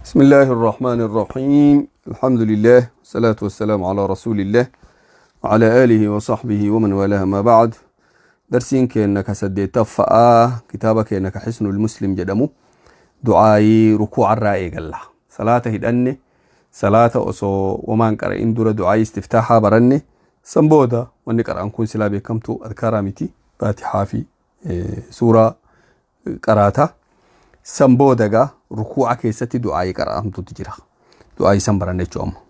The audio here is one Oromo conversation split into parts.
بسم الله الرحمن الرحيم، الحمد لله والصلاة والسلام على رسول الله وعلى آله وصحبه ومن والاه، ما بعد. Darsiin keenya ka saddeettaffa'aa kitaaba keenya ka Xisnul Muslim jedhamu du'aayii rukuucarraa eegalla. Salaata hidhanne, salaata osoo wamaan qara'in dura du'aayii istiftaahaa baranne. San booda wanni qara'an kun silaa beekamtu adkaaraa miti, faatixaa fi suuraa qaraata. San booda gaa rukuuca keessatti du'aayii qara'amtutu jira. Du'aayii san baranne jechuu amma.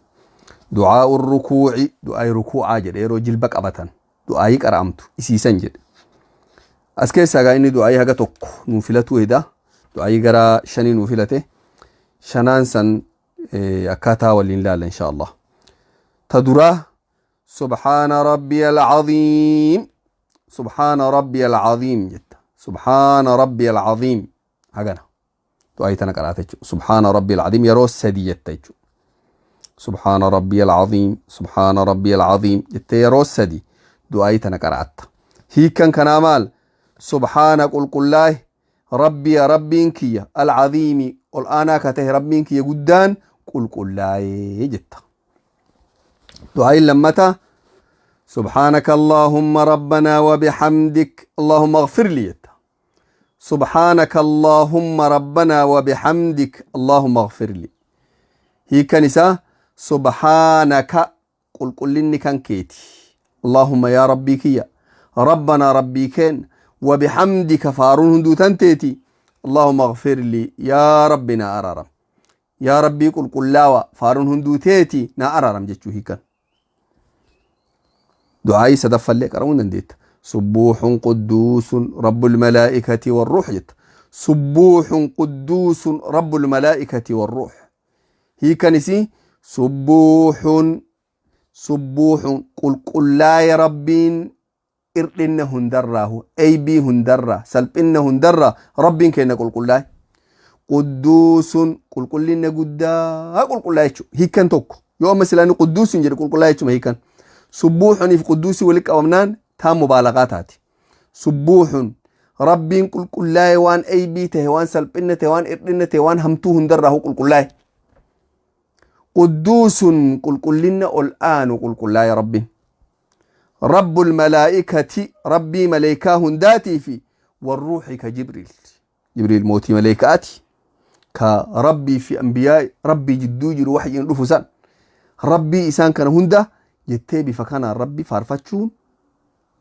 Du'aa'u rukuuci, du'aayii rukuucaa jedhe. Yeroo jilba qabatan du'aayii qara'amtu isiisan jedhe. As keessaa gaa inni du'aayii haga tokko nuu filatuu heda. Du'aayii gara shanii nuu filate. Shanaan san akkaataa waliin laalla insha Allah. Ta duraa subhaana rabbiyal aziim, subhaana rabbiyal aziim jetta. Subhaana rabbiyal aziim hagana du'aayii tana qaraata jechuudha. Subhaana rabbiyal aziim yeroo sadi jetta jechuudha. Subhaana rabbiyal aziim, subhaana rabbiyal aziim jettee yeroo sadi du'aayii tana qara'atta. Hiikkan kanaa maal? Subhaana, qulqullaa'e, rabbiya, rabbiin kiyya, alcaziimi, ol aanaa ka ta'e, rabbiin kiyya guddaan qulqullaa'ee jetta. Du'aayin lammata subhaanaka allaahumma rabbanaa wa bihamdik allaahumma اغfir li jetta. Subhaanaka allaahumma rabbanaa wa bihamdik allaahumma اغfir li. Hiikkan isaa subhaanaka, qulqullinni kan keeti, allaahumma, yaa rabbii kiyya, rabbanaa, rabbii keen, وبحمدك, faaruun hunduu tanteeti, اللهم اغفر لي, yaa rabbi na araram, yaa rabbii qulqullaawa, faaruun hunduu teeti, na araram jechuu hiikan. Du'aayii sadaffallee qara'uu dandeetta. سبوح قدوس رب الملائكة والروح jetta. سبوح قدوس رب الملائكة والروح. Hiikan isii سبوح، سبوح, qulqullaa'e rabbiin irdhinna hundarraahu, eybii hundarraa, salphinna hundarraa rabbiin keenya qulqullaa'e. قدوس, qulqullinna guddaa qulqullaa'e jechuudha hiikkan tokko. Yoo amma silaani قدوس jedhe, qulqullaa'e jechuudha hiikkan. سبوح niif قدوس walitti qabamnaan taan mubaalaqaa taati. سبوح, rabbiin qulqullaa'e, waan eybii ta'e, waan salphinna ta'e, waan irdhinna ta'e, waan hamtuu hundarraahu qulqullaa'e. قدوس, qulqullinna ol aanu qulqullaa'e rabbiin. رب الملائكة, rabbii maleekaa hundaatii fi, والروح, ka Jibriil. Jibriil mootii maleekaati, ka rabbii fi ambiyaa rabbii jidduu jiru waxyiin dhufu san, rabbii isaan kana hunda jettee bifa kanaan rabbi faarfachuun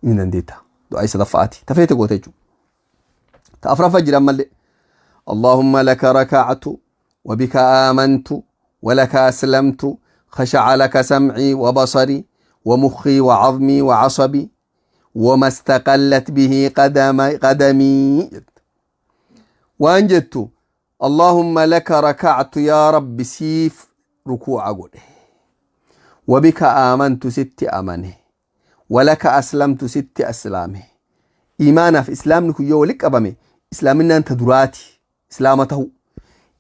ni dandeetta. Du'aa sadaffaati tafeete goote jechuudha. Ta afraffaa jira ammallee. اللهم لك ركعت وبك آمنت ولك أسلمت، خشع لك سمعي وبصري ومخي وعظمي وعصبي وما استقلت به قدمي. Waan jettu: اللهم لك ركعت, يا رب siif ركوع godhe، وبك آمنت, sitti amane، ولك أسلمت, sitti aslaame. Iimaanaaf islaamni kun yoo walitti qabame, islaaminaan ta duraati islaama tahu,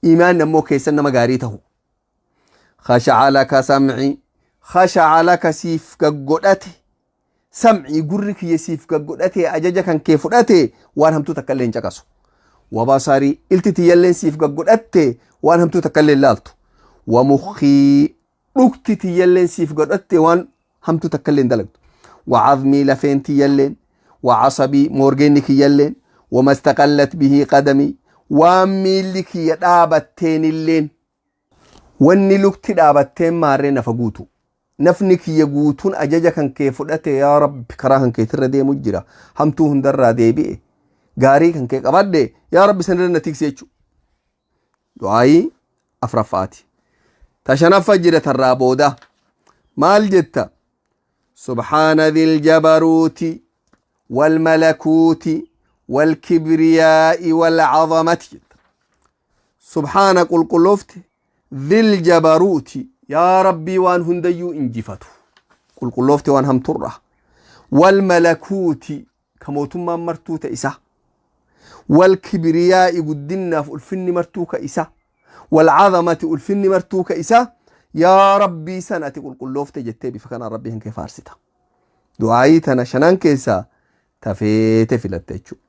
iimaanni ammoo keessan nama gaarii tahu. خشع لك سمعي، خشع لك, siif gaggodhate, سمعي, gurri kiyya siif gaggodhate, ajaja kan kee fudhate, waan hamtuu takka illee hin caqasu. وبصري, ilti tiyyalleen siif gaggodhatte, waan hamtuu takka illee hin laaltu. ومخي, dhukti tiyyalleen siif godhatte, waan hamtuu takka illee hin dalagdu. وعظمي, lafeen tiyyalleen, وعصبي, moorgeenni kiyyalleen, وما استقلت به قدمي, waan miilli kiyya dhaabatteen illeen, wanni lukti dhaabatteen maarree nafa guutu, nafni kiyya guutuun ajaja kan kee fudhate. Yaa rabbi, karaa kan keetirra deemu jira, hamtuu hundarraa deebi'e, gaarii kan kee qabadhe, yaa rabbi sanirra na tikse jechu. Du'aayii afraffaati. Ta shanaffa jira, tarraa booda maal jetta? سبحان ذي الجبروت والملكوت والكبرياء والعظمة. سبحان, qulqulloofte, ذي الجبروت, yaa rabbii waan hundayyuu injifatu qulqulloofte waan hamturra, والملكوت, ka mootummaan martuu ta isa, والكبرياء, guddinnaaf ulfinni martuu ka isa, والعظمة, ulfinni martuu ka isa, yaa rabbii san ati qulqulloofte jettee bifa kanaan rabbii hin kee faarsita. Du'aayii tana shanan keessaa tafeete filatte jechuudha.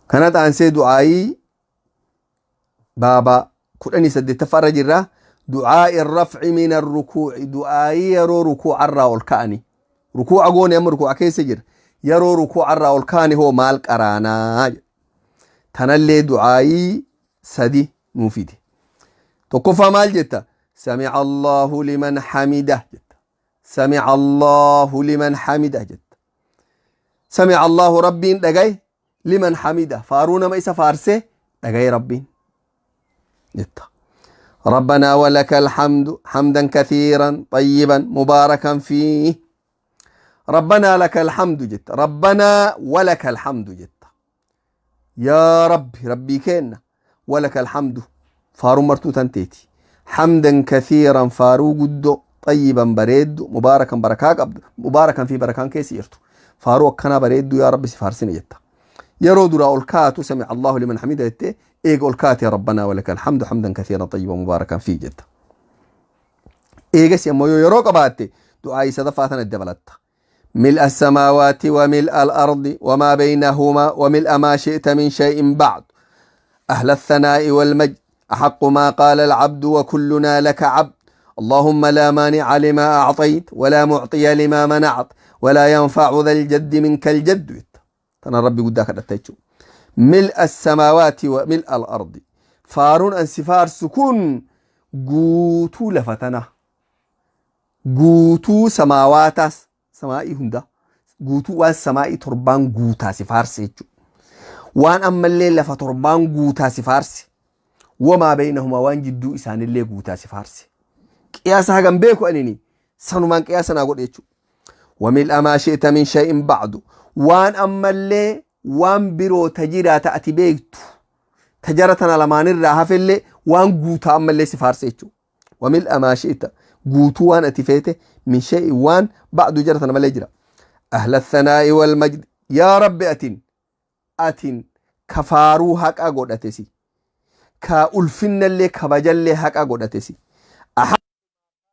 Kana xaansee du'aayii Baaba 18ffaarra jirra. Ducaa'i rafci min arrukuuci, du'aayii yeroo rukuucarraa ol ka'ani. Rukuuca goone, amma rukuuca keessa jira. Yeroo rukuucarraa ol ka'ani hoo maal qaraanaa? Tanallee du'aayii sadi nuu fide. Tokkoffaa maal jetta? Samica Allahu liman hamida jetta. Samica Allahu liman hamida jetta. Samica Allahu, Rabbiin dhagaye, liman hamida, faaruu nama isa faarsee dhagaye Rabbiin jetta. ربنا ولك الحمد حمدا كثيرا طيبا مباركا فيه. ربنا لك الحمد جت، ربنا ولك الحمد جت. يا ربي، ربي كينا، ولك الحمد، فارو مرتو تنتيتي، حمدا كثيرا، فارو قدو، طيبا بريد، مباركا بركاك مباركا في بركان كيسيرتو، فارو كان بريد يا ربي سفارسين جت. Yeroo duraa ol kaatu سمع الله لمن حمده jette. Eega ol kaate ربنا ولك الحمد حمدا كثيرا طيبا مباركا فيه jetta. Eegas ammoo yoo yeroo qabaatte du'aa sadaffaa tana dabalatta. ملء السماوات وملء الأرض وما بينهما وملء ما شئت من شيء بعد، أهل الثناء والمجد، أحق ما قال العبد وكلنا لك عبد، اللهم لا مانع لما أعطيت ولا معطي لما منعت ولا ينفع ذا الجد منك الجد. Tana Rabbi guddaa kadhatta jechuudha. ملء السماوات وملء الأرض, faaruun an si faarsu kun guutuu lafa tana, guutuu samaawaataas, samaa'ii hunda guutuu, waan samaa'ii torbaan guutaa si faarse jechuudha. Waan ammallee lafa torbaan guutaa si faarse. وما بينهما, waan jidduu isaanillee guutaa si faarse. Qiyaasa hagam beeku anini sanumaan qiyaasa naa godhe jechuudha. وملء ما شئت من شيء بعد, waan ammallee waan biroo ta jiraata ati beektu ta jara tana lamaanirraa hafellee waan guutaa ammallee si faarse jechuudha. وملء ما شئت, guutuu waan ati feete, من شيء, waan بعد, jara tana malee jira. أهل الثناء والمجد, yaa Rabbi, atin kafaaruu haqa godhate si ka ulfinnallee kabajallee haqa godhate si.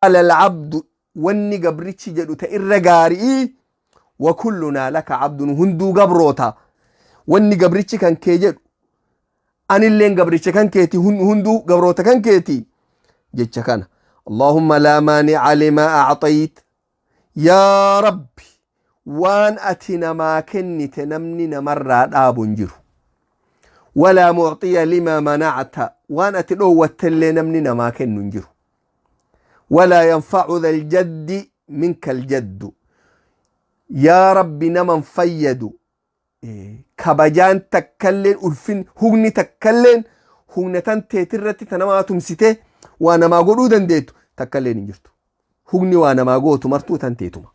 قال العبد, wanni gabrichi jedhu ta irra gaarii, وكلنا لك عبد, hunduu gabroota. Wanni gabrichi kan kee jedhu, anilleen gabricha kan keeti, hunduu gabroota kan keeti jecha kana. اللهم لا مانع لما أعطيت, yaa Rabbi, waan ati namaa kennite namni namarraa dhaabu hin jiru. ولا معطي لما منعت, waan ati dhoowwattellee namni namaa kennu hin jiru. ولا ينفع ذا الجد منك الجد, yaa Rabbi, naman fayyadu kabajaan takkalleen, ulfin hugni takkalleen, humna tan teetirratti ta namaa tumsite waa namaa godhuu dandeettu takkalleen hin jirtu. Hugni waa namaa gootu martuu tan teetuma.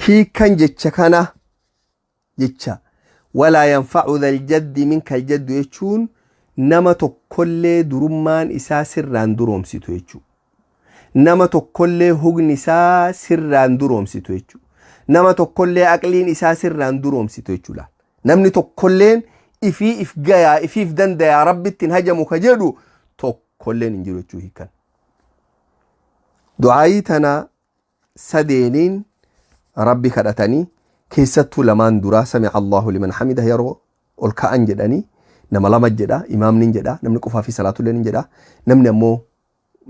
Hiikan jecha kana, jecha ولا ينفع ذا الجد منك الجد jechuun, nama tokkollee durummaan isaa sirraan duroomsitu jechuu, nama tokkollee hugni isaa sirraan duroomsitu jechuu, nama tokkollee aqliin isaa sirraan duroomsitu jechuudha. Namni tokkolleen ifii if gayaa, ifiif dandayaa, Rabbitti hin hajamu ka jedhu tokkolleen hin jiru jechuu hiikan. Du'aayii tana sadeeniin Rabbi kadhatanii, keessattuu lamaan duraa سمع الله لمن حمده yeroo ol ka'an jedhanii nama lama jedha. Imaamni hin jedha, namni qofaa fi salaatullee hin jedha. Namni ammoo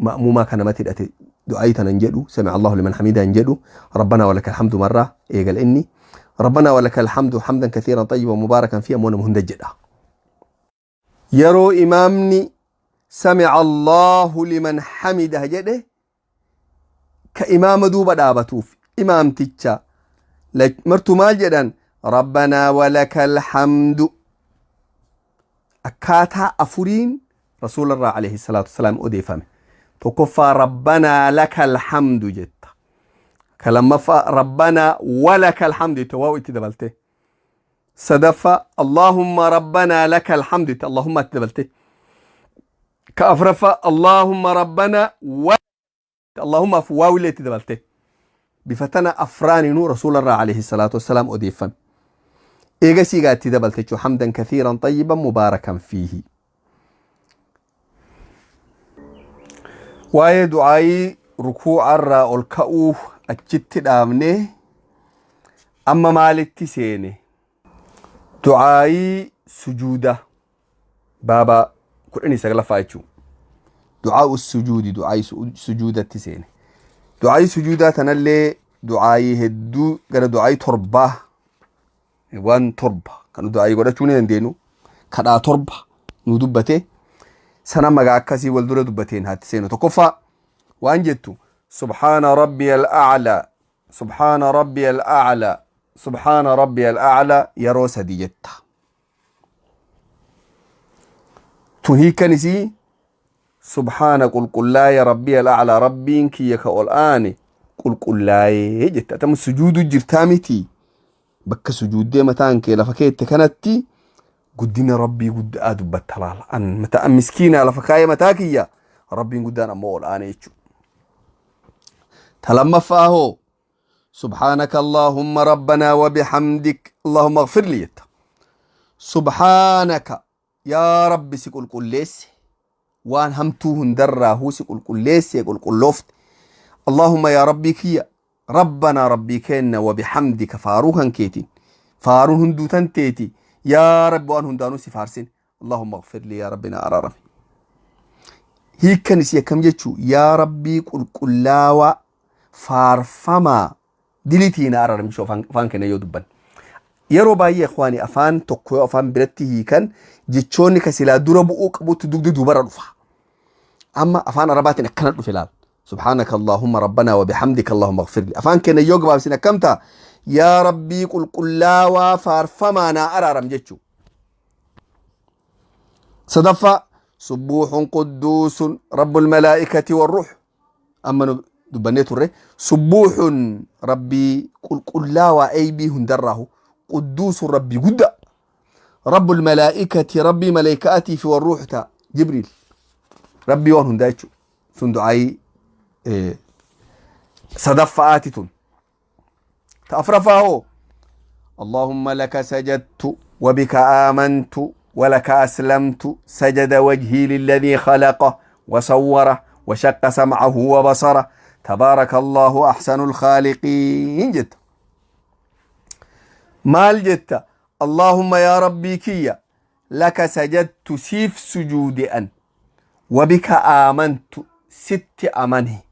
ma'muumaa kan namatti hidhate du'aayii tana hin jedhu, سمع الله لمن حمده hin jedhu. ربنا ولك الحمد marraa eegal inni. ربنا ولك الحمد حمدا كثيرا طيبا مباركا فيه ammoo nama hunda jedha. Yeroo imaamni سمع الله لمن حمده jedhe, ka imaama duuba dhaabatuuf imaamticha martuu maal jedhan? ربنا ولك الحمد. Akkaataa afuriin Rasuularraa عليه الصلاة والسلام odeeffame. Tokkoffaa ربنا لك الحمد jetta. Ka lammaffaa ربنا ولك الحمد jetta, waa itti dabalte. Sadaffaa اللهم ربنا لك الحمد jetta, اللهم itti dabalte. Ka afraffaa اللهم ربنا و اللهم waawillee itti dabalte. Bifa tana afraaninuu Rasuularraa عليه الصلاة والسلام odeeffame. Eegasii gaa itti dabalte jechuun حمدا كثيرا طيبا مباركا فيه. Waa'ee du'aayii rukuu'arraa ol ka'uu achitti dhaabnee amma maalitti seene? Du'aayii sujuuda, baaba. 19ffaa jechuu. Du'aa'u sujuudi, du'aa'i sujuudatti seene. Du'aa'i sujuudaa tanallee du'aa'ii hedduu gara du'aa'ii torbaa, waan torba kan du'aa'ii godhachuu ni dandeenyu, kadhaa torba nu dubbate sana magaa akkasii wal dura dubbateen haatti seenu. Tokkoffaa waan jettu: subhaana rabbiyal a'laa, subhaana rabbiyal a'laa, subhaana rabbiyal a'laa yeroo sadi jetta. Tun hiikkan isii: subhaana, qulqullaaya, rabbiyal a'laa, rabbiin kiyya ka ol aane qulqullaayee jetta. Atama sujuudu jirtaa miti, bakka sujuuddee mataan kee lafa keette kanatti guddina rabbii guddaa dubbatta. Laala, an mata an miskiinaa lafa kaayee mataa kiyya, rabbiin guddaan ammoo ol aane jechuudha. Ta lammaffaa hoo: subhaanaka allahumma rabbanaa wa bihamdik allahumma ighfir li jetta. Subhaanaka, yaa rabbi, si qulqulleesse, waan hamtuu hundarraa huu si qulqulleesse, qulqulloofte. Allahumma, yaa rabbii kiyya, rabbanaa, rabbii kenna, wa bihamdika, faaruu kan keetiin, faaruun hunduu tan teeti, yaa rabbi, waan hundaanuu si faarsin, allahumma ighfir li, yaa rabbi na araarame. Hiikkan isii akkam jechuu? Yaa rabbii qulqullaawaa faarfamaa, dilitii na araarame jechuu. Afaan keenya yoo dubban yeroo baay'ee, ikhwaani, afaan tokko yoo afaan biratti hiikan jechoonni ka silaa dura bu'uu qabutti dugdi duubarra dhufa. Amma afaan arabaatiin akkana dhufe, laal: subhaanaka allahumma rabbanaa wa bihamdika allahumma ighfir li. Afaan keenya yoo gabaabsin akkam ta'a? Yaa rabbii qulqullaawaa faarfamaa, naa araaram jechuu. Sadaffaa: subbuuxun qudduusun rabbul malaa'ikati warruux. Amma nu dubbannee turre. Subbuuxun, rabbii qulqullaawaa eybii hundarraahu, qudduusun, rabbii guddaa, rabbul malaa'ikati, rabbii malaayikaatii fi, warruux, ta jibriil, rabbii waan hundaa jechuu. Sun du'aayii sadaffaati. Tun ta afraffaa hoo: اللهم لك سجدت وبك آمنت ولك أسلمت، سجد وجهي للذي خلقه وصوره وشق سمعه وبصره، تبارك الله أحسن الخالقين jetta. Maal jetta? اللهم، يا ربي كيا، لك سجدت، siif sujuude an، وبك آمنت، sitti amane،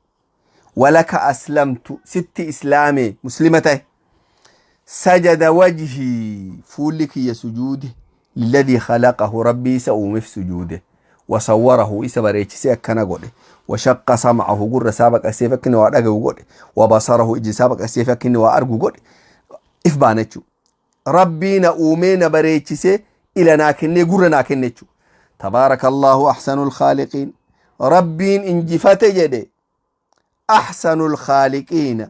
ولك أسلمت، sitti islaame, مسلمته، سجد وجهي، fuulli kiyya sujuude، للذي خلقه، rabbii isa uumeef sujuude، وصوره، isa bareechisee akkana godhe، وشق سمعه، gurra isaa baqasee akka inni waa dhagahu godhe، وبصره، iji isaa baqasee akka inni waa argu godhe. If baana jechuudha. Rabbii na uumee na bareechisee ila naa kennee gurra naa kenne jechuudha. تبارك الله أحسن الخالقين، rabbiin injifate jedhe، أحسن الخالقين،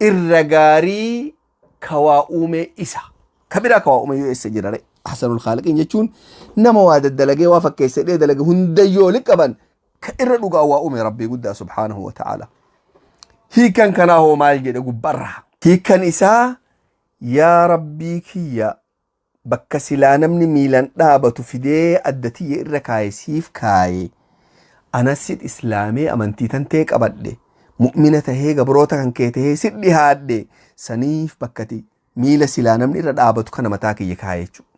irra gaarii kawaa uume isa ka biraa kawaa uume yoo eessa jira? أحسن الخالقين jechuun nama waa daddalagee waa fakkeessedhee dalage hundayyoo li qaban ka irra dhugaa waa uume rabbii guddaa سبحانه وتعالى. Hiikan kanaa hoo maal jedhe gubbarraa? Hiikan isaa: yaa rabbii kiyya, bakka silaa namni miilan dhaabatu fidee adda tiyya irra kaaye siif kaaye, anasit islaamee amantii tan ta'e qabadhe, mu'mina tahee gabroota kan kee tahee sit dhihaadhe, saniif bakkati miila silaa namni irra dhaabatu kana mataa kiyya kaaye jechuudha.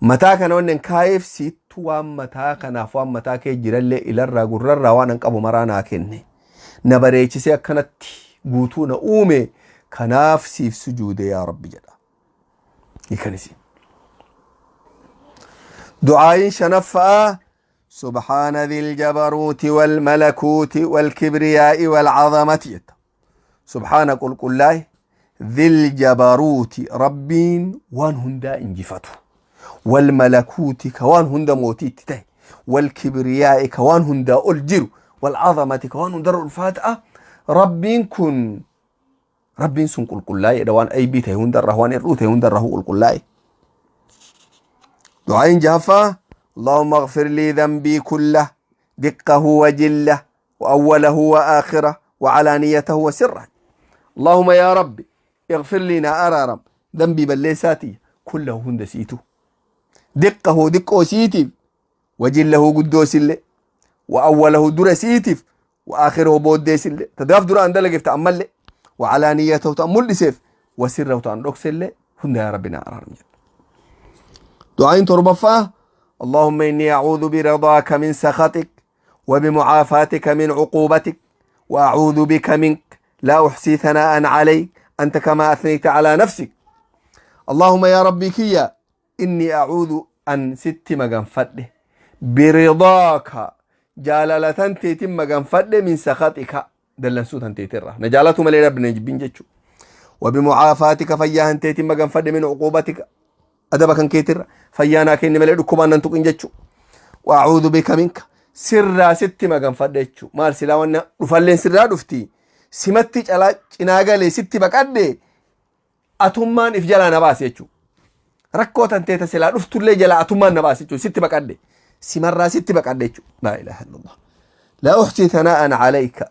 Mataa kana wannan kaayeef sittu waan mataa kanaaf waan mataa kee jirallee ilarraa gurrarraa waan an qabu maraa naa kenne. Na bareechisee akkanatti guutuu na uume, kanaaf siif sujuude yaa rabbi jedha. Hiikanisi. Du'aayin shanaffaa: سبحان ذي الجبروت والملكوت والكبرياء والعظمة jetta. سبحان، qulqullaa'e، ذي الجبروت، rabbiin waan hundaa injifatu، والملكوت، ka waan hunda mootiitti ta'e، والكبرياء، ka waan hundaa ol jiru، والعظمة، ka waan hundarra ulfaata'a. Rabbiin kun, rabbiin sun qulqullaa'eedha, waan aybii ta'e hundarra, waan hir'uu ta'e hundarra qulqullaa'e. Du'aayin jahaffaa: اللهم اغفر لي ذنبي كله، دقه وجله، وأوله وآخره، وعلانيته وسره. اللهم، يا ربي، اغفر لي، naa araaram، ذنبي، balleessaatii، كله، hunda siitu، دقه، diqqoo siitiif، وجله، guddoo sille، وأوله، dura siitiif، وآخره، booddee sille, tadaaf dura an dalageef ta'ammalle، وعلانيته، ta'an mul'iseef، وسره، ta'an dhoksellee hunda yaa rabbi naa araaram jedha. Du'aayin torbaffaa: اللهم إني أعوذ برضاك من سخطك وبمعافاتك من عقوبتك وأعوذ بك منك لا أحصي ثناء عليك أنت كما أثنيت على نفسك. اللهم يا ربي كيا إني أعوذ أن ست مغنفده برضاك جالالة تيتم مغنفده من سخطك دلنسو تنتيتره نجالته ملي ربنا جبين جتشو وبمعافاتك فياهن تيتم مغنفده من عقوبتك أدبك كيتر فيانا كإني ملي ركوبان ننتقن جتشو وأعوذ بك منك سرا ست مغنفده جتشو مال سلا وانا رفلين سرا رفتي سمتي على cinaaгаlee sitti baqadhe atummaan if jalaa na baase jechuudha. Rakkoo tanteeta silaa dhuftullee jalaa atummaan na baase jechuudha. Sitti baqadhe. Simarraa sitti baqadhe jechuudha. Laa ilaaha illallah. Laa uxsii thanaa'an alayka.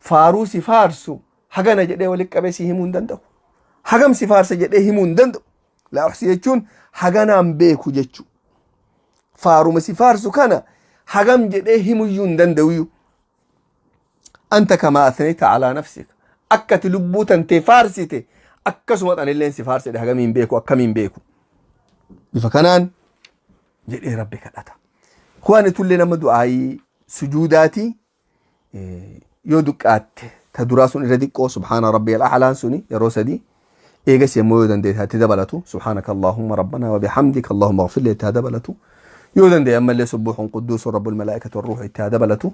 Faaruu si faarsu hagana jedhee walitti qabee si himuu hin danda'u. Hagam si faarsa jedhee himuu hin danda'u. Laa uxsii jechuun haganaan beeku jechuudha. Faaruma si faarsu kana hagam jedhee himuyyuu hin danda'uyyuu. Anta kamaa athnayta alaa nafsika. Akkati lubbuu tantee faarsite akkasuma anilleen si faarsedhe hagamiin beeku akkamiin beeku. Bifa kanaan jedhee Rabbi kadhata. Waan itullee nama du'aayii sujuudaati yoo duqqaatte ta duraa sun irra xiqqoo subhaana rabbi al-a'laan suni yeroo sadii eegas yommuu yoo dandeete hatti dabalatu subhaanaka allahumma rabbana wa bihamdika allahumma ighfir li itti haa dabalatu yoo danda'e ammallee subbuuhun qudduusun rabbul malaa'ikati warruuhu itti haa dabalatu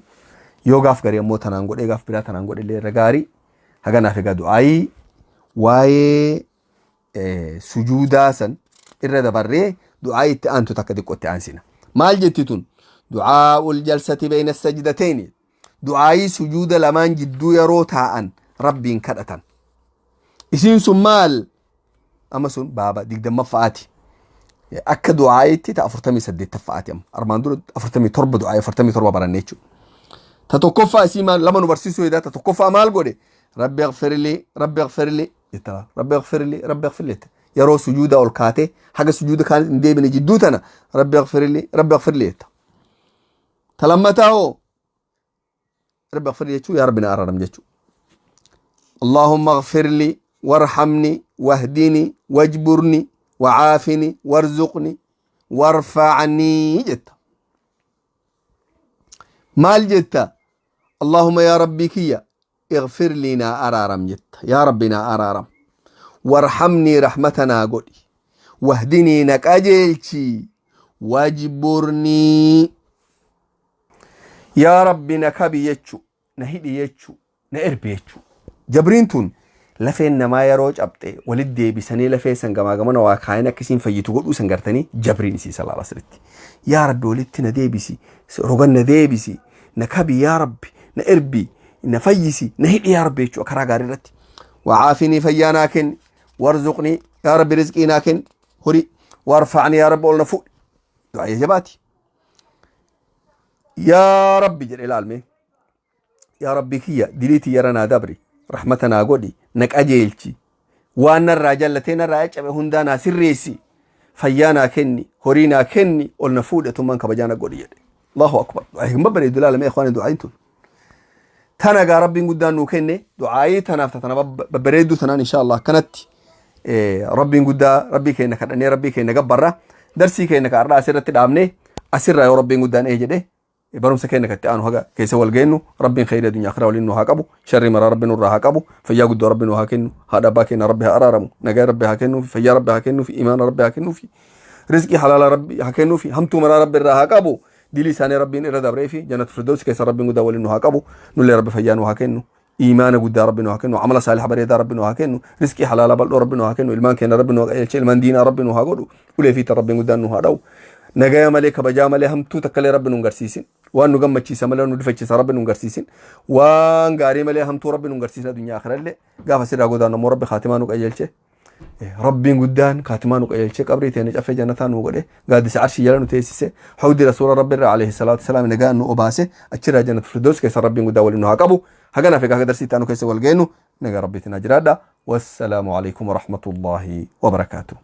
yoo gaaf garii ammoo tanaan godhee gaaf biraa tanaan godhe illee irra gaarii. Haganaaf egaa du'aayii waa'ee sujuudaa san irra dabarree du'aayii itti aantu takka xiqqoo itti aansina. Maal jetti tun? Du'aa'ul jalsati bayna sajdatayni. Du'aayii sujuuda lamaan jidduu yeroo taa'an Rabbiin kadhatan. Isiin sun maal? Amma sun baaba 20ffaati. Akka du'aayitti ta 48ffaati amma. Armaan dura 47 du'aayii 47 baranne jechuudha. Ta tokkoffaa isii maal lama nu barsiisuu hedaa ta tokkoffaa maal godhe? Rabbi ighfirli Rabbi ighfirli jetta Rabbi ighfirli Rabbi ighfirli jetta. Yeroo sujuuda ol kaatee haga sujuuda kaan hin deebine jidduu tana Rabbi ighfirli Rabbi ighfirli jetta. Ta lammataa hoo Rabbi ighfirli jechuu yaa Rabbi na araaram jechuu. اللهم اغفر لي وارحمني واهدني واجبرني وعافني وارزقني وارفعني jetta. Maal jetta? اللهم يا ربي كيا اغفر لي نا أرارم jetta. يا ربي نا أرارم. وارحمني رحمتنا godhi. واهدني na qajeelchi. واجبرني يا ربي na kabi jechu na hidhi jechu na erbi jechu. Jabriin tun lafeen namaa yeroo cabxe walit deebisanii lafee san gamaa gamana waa kaayanii akkasiin fayyitu godhuu san gartanii jabriin isii salaala asirratti. Yaa Rabbi walitti na deebisi, rogan na deebisi, na kabi yaa Rabbi, na erbi, na fayyisi, na hidhi yaa Rabbi jechuu karaa gaarii irratti. وعافني fayyaa naa kenni, وارزقني yaa Rabbi rizqii naa kenni, horii, وارفعني yaa Rabbi ol na fuudhi. Du'aa jabaati. Yaa Rabbi jedhe ilaalme. Yaa Rabbi kiyya diliitii yara naa dabri, rahmata naa godhi, na qajeelchi. Waan narraa jallatee narraa cabe hundaa naa sirreessi. Fayyaa naa kenni, horii naa kenni, ol na fuudhe tummaan kabajaa na godhi jedhe. Allahu akbar. Du'aa hin babbareedu ilaalame ikhwaani du'aayin tun. Tana gaa Rabbiin guddaan nuu kenne du'aayii tanaaf tana babbareedduu tanaan insha Allah akkanatti Rabbiin guddaa Rabbii keenya kadhannee Rabbii keenya gabbarra darsii keenya ka har'aa asirratti dhaabnee asirraa yoo Rabbiin guddaan ee jedhe barumsa keenya katti aanu haga keessa wal geennu Rabbiin khayrii addunyaa akhiraa waliin nu haa qabu sharrii maraa Rabbi nurraa haa qabu fayyaa guddoo Rabbi nu haa kennu haadha abbaa keenya Rabbi haa araaramu nagaa Rabbi haa kennuufi fayyaa Rabbi haa kennuufi imaana Rabbi haa kennuufi rizqii halaala Rabbi haa kennuufi hamtuu maraa Rabbi irraa haa qabu dilii isaanii Rabbiin irra dabree fi jannatu firdaus keessa Rabbiin guddaa waliin nu haa qabu nullee Rabbi fayyaa nu haa kennu iimaana guddaa Rabbi nu haa kennu amala saaliha bareedaa Rabbi nu haa kennu rizqii halaala bal'oo Rabbi nu haa kennu ilmaan keenya Rabbi nu haa qajeelche ilmaan diinaa Rabbi nu haa godhu ulee fi Rabbiin guddaan nu haa dha'u nagaya malee kabajaa malee hamtuu takkalee Rabbi nu hin garsiisin waan nu gammachiisa malee nu difachiisa Rabbi nu hin garsiisin waan gaarii malee hamtuu Rabbi nu hin garsiisin addunyaa akirallee gaafa sirraa godaannu ammoo Rabbi kaatimaa nu qajeelche Rabbiin guddaan kaatimaa nu qajeelchee qabrii teenya caffee jannataa nu godhe gaaddisa arshii jala nu teessise hawdi rasuula rabbi irraa alayhi salaatu salaam nagaa nu obaase achirraa jannatu firdaus keessa Rabbiin guddaa waliin nu haa qabu haganaaf egaa haga darsii itti aanu keessa wal geennu nagaa rabbiitiin haa jiraadha wassalaamu alaikum warahmatullaahi wabarakaatuh.